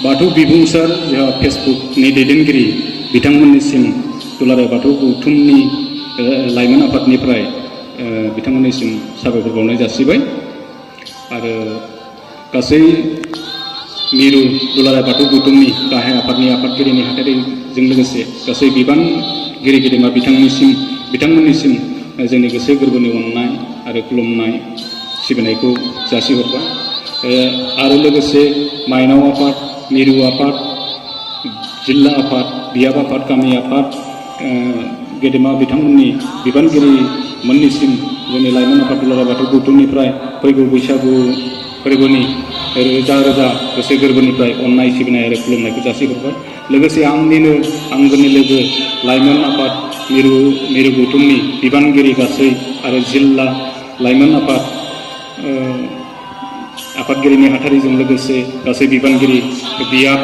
बाथौ बिबुंसार जोंहा फेसबुकनि दैदेनगिरि बिथांमोननिसिम दुलाराय बाथौ गौथुमनि लाइमोन आफादनिफ्राय बिथांमोननिसिम साबायखर बावनाय जासिबाय आरो गासै मिरु दुलाराय बाथौ गौथुमनि गाहाय आफादनि आफादगिरि नेहाथारिजों लोगोसे गासै बिबानगिरि गेदेमा बिथांमोननिसिम जोंनि गोसो गोरबोनि अननाय आरो खुलुमनाय सिबिनायखौ जासिहरबाय आरो लोगोसे माइनाव आफाद मिरु आफाद जिल्ला आफाद बियाब आफाद गामि आफाद गेदेमा बिथांमोननि बिबानगिरि मोननिसिम जोंनि लाइमोन आफाद दुलाराय बाथौ गौथुमनिफ्राय फैगौ बैसागु फोरबोनि रोजा रोजा गोसो गोरबोनिफ्राय अननाय सिबिनाय आरो खुलुमनायखौ जासिहरबाय लोगोसे आंनिनो आंगोनि लोगो लाइमोन आफाद मिरु गौथुमनि बिबानगिरि गासै आरो जिल्ला लाइमोन आफाद आफादगिरि नेहाथारिजों लोगोसे गासै बिबानगिरि बियाब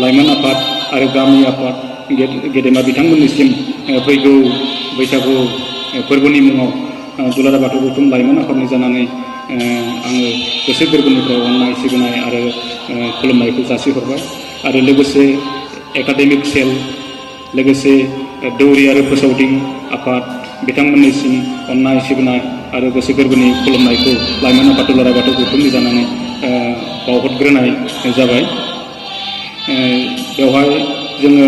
लाइमोन आफाद आरो गामि आफाद गेदेमा बिथांमोननिसिम फैगौ बैसागु फोरबोनि मुङाव दुलाराय बाथौ गौथुम लाइमोन आफादनि जानानै आङो गोसो गोरबोनिफ्राय अननाय सिबिनाय आरो खुलुमनायखौ जासिहरबाय आरो लोगोसे एकाडेमिक सेल लोगोसे दौरि आरो फोसावदिं आफाद बिथांमोननिसिम अननाय सिबिनाय आरो गोसो गोरबोनि खुलुमनायखौ लाइमोन आफाद दुलाराय बाथौ गौथुमनि जानानै बावहरग्रोनाय जाबाय बेवहाय जोङो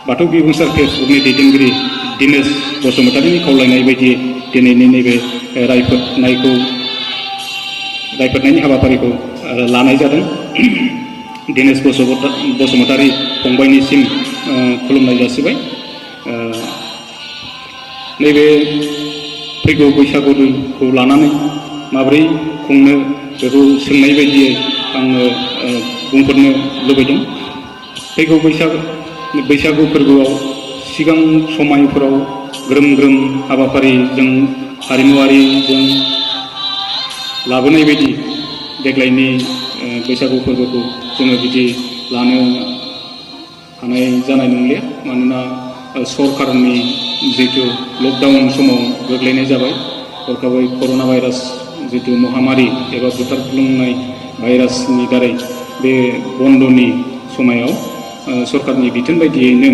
बाथौ बिबुंसार फेसबुकनि दैदेनगिरि दिनेश बसुमतारीनि खावलायनाय बायदि दिनैनि नैबे रायफोदनायनि हाबाफारिखौ लानाय जादों दिनेश बसुमतारी फंबायनिसिम खुलुमनाय जासिबाय नैबे फैगौ बैसागुखौ लानानै माबोरै खुंनो बेखौ सोंनाय बायदियै आङो बुंफोरनो लुबैदों फैगौ बैसागु फोरबोआव सिगां समायफोराव ग्रोम ग्रोम हाबाफारिजों हारिमुवारिजों लाबोनाय बायदि देग्लायनि बैसागु फोरबोखौ जोङो बिदि लानो हानाय जानाय नंलिया मानोना सरकारनि जितु लकडाउन समाव गोग्लैनाय जाबाय हरखाबै कर'ना भाइरास जितु महामारि एबा बुथारग्लुंनाय भाइरासनि दारै बे बन्द'नि समायाव सरकारनि बिथोन बायदियैनो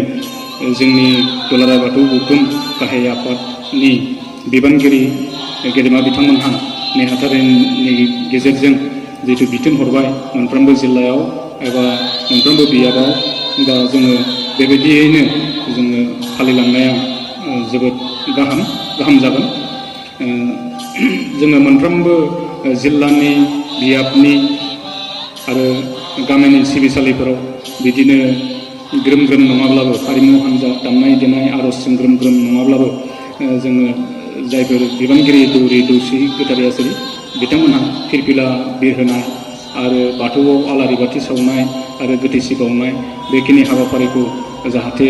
जोंनि दुलाराय बाथौ गौथुम गाहाय आफादनि बिबानगिरि गेदेमा बिथांमोनहा नेहाथारिनि गेजेरजों जितु बिथोन हरबाय मोनफ्रोमबो जिल्लायाव एबा मोनफ्रोमबो बियाबाव दा जोङो बेबायदियैनो जोङो फालिलांनाया जोबोद गाहाम जागोन जोङो मोनफ्रोमबो जिल्लानि बियाबनि आरो गामिनि सिबिसालिफोराव बिदिनो ग्रोम ग्रोम नङाब्लाबो हारिमु हान्जा दामनाय देनाय आर'जजों ग्रोम ग्रोम नङाब्लाबो जोङो जायफोर बिबानगिरि दौरि दौसि गोथारि आसरि बिथांमोनहा फिरफिला बिरहोनाय आरो बाथौआव आलारि बाथि सावनाय आरो गोथैसि बावनाय बेखिनि हाबाफारिखौ जाहाथे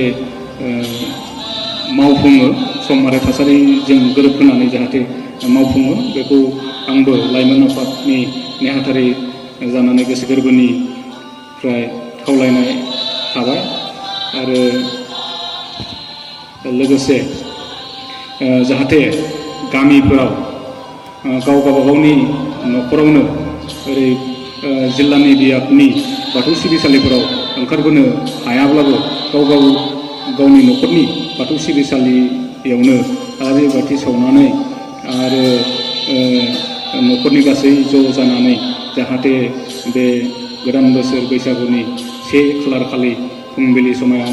मावफुङो सम आरो थासारिजों गोरोबहोनानै जाहाथे मावफुङो बेखौ आंबो लाइमोन आफादनि नेहाथारि जानानै गोसो गोरबोनिफ्राय खावलायनाय थाबाय आरो लोगोसे जाहाथे गामिफोराव गाव गावबागावनि न'खरावनो ओरै जिल्लानि बियाबनि बाथौ सिबिसालिफोराव ओंखारबोनो हायाब्लाबो गावनि न'खरनि बाथौ सिबिसालियावनो आलारि बाथि सावनानै आरो न'खरनि गासै ज' जानानै जाहाथे बे गोदान बोसोर बैसागुनि 1 खालार खालि फुंबिलि समायाव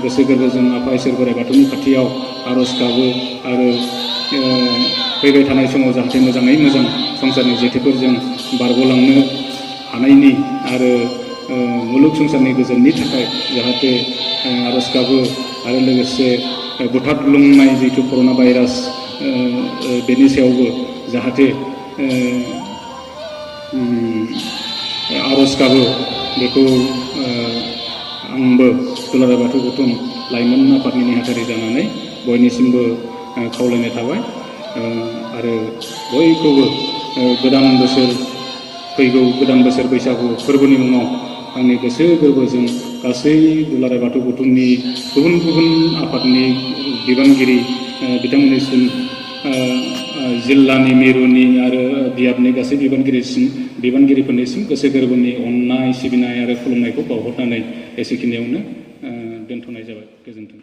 गोसो गोरबोजों आफा इसोर बोराइ बाथौनि खाथियाव आर'ज गाबो आरो फैबाय थानाय समाव जाहाथे मोजाङै मोजां संसारनि जेथोफोरजों बारग'लांनो हानायनि आरो मुलुग संसारनि गोजोननि थाखाय जाहाथे आर'ज गाबो आरो लोगोसे बुथारग्लुंनाय जिथु कर'ना भाइरास बेनि सायावबो जाहाथे आर'ज गाबो बेखौ आंबो दुलाराय बाथौ गौथुम लाइमोन आफादनि नेहाथारि जानानै बयनिसिमबो खावलायनाय थाबाय आरो बयखौबो फैगौ गोदान बोसोर बैसागु फोरबोनि मुङाव आंनि गोसो गोरबोजों गासै दुलाराय बाथौ गौथुमनि गुबुन गुबुन आफादनि बिबानगिरि बिथांमोननिसिम जिल्लानि मिरुनि आरो बियाबनि गासै बिबानगिरिसिम बिबानगिरिफोरनिसिम गोसो गोरबोनि अननाय सिबिनाय आरो खुलुमनायखौ बावहरनानै एसेखिनियावनो दोनथ'नाय जाबाय। गोजोन्थों।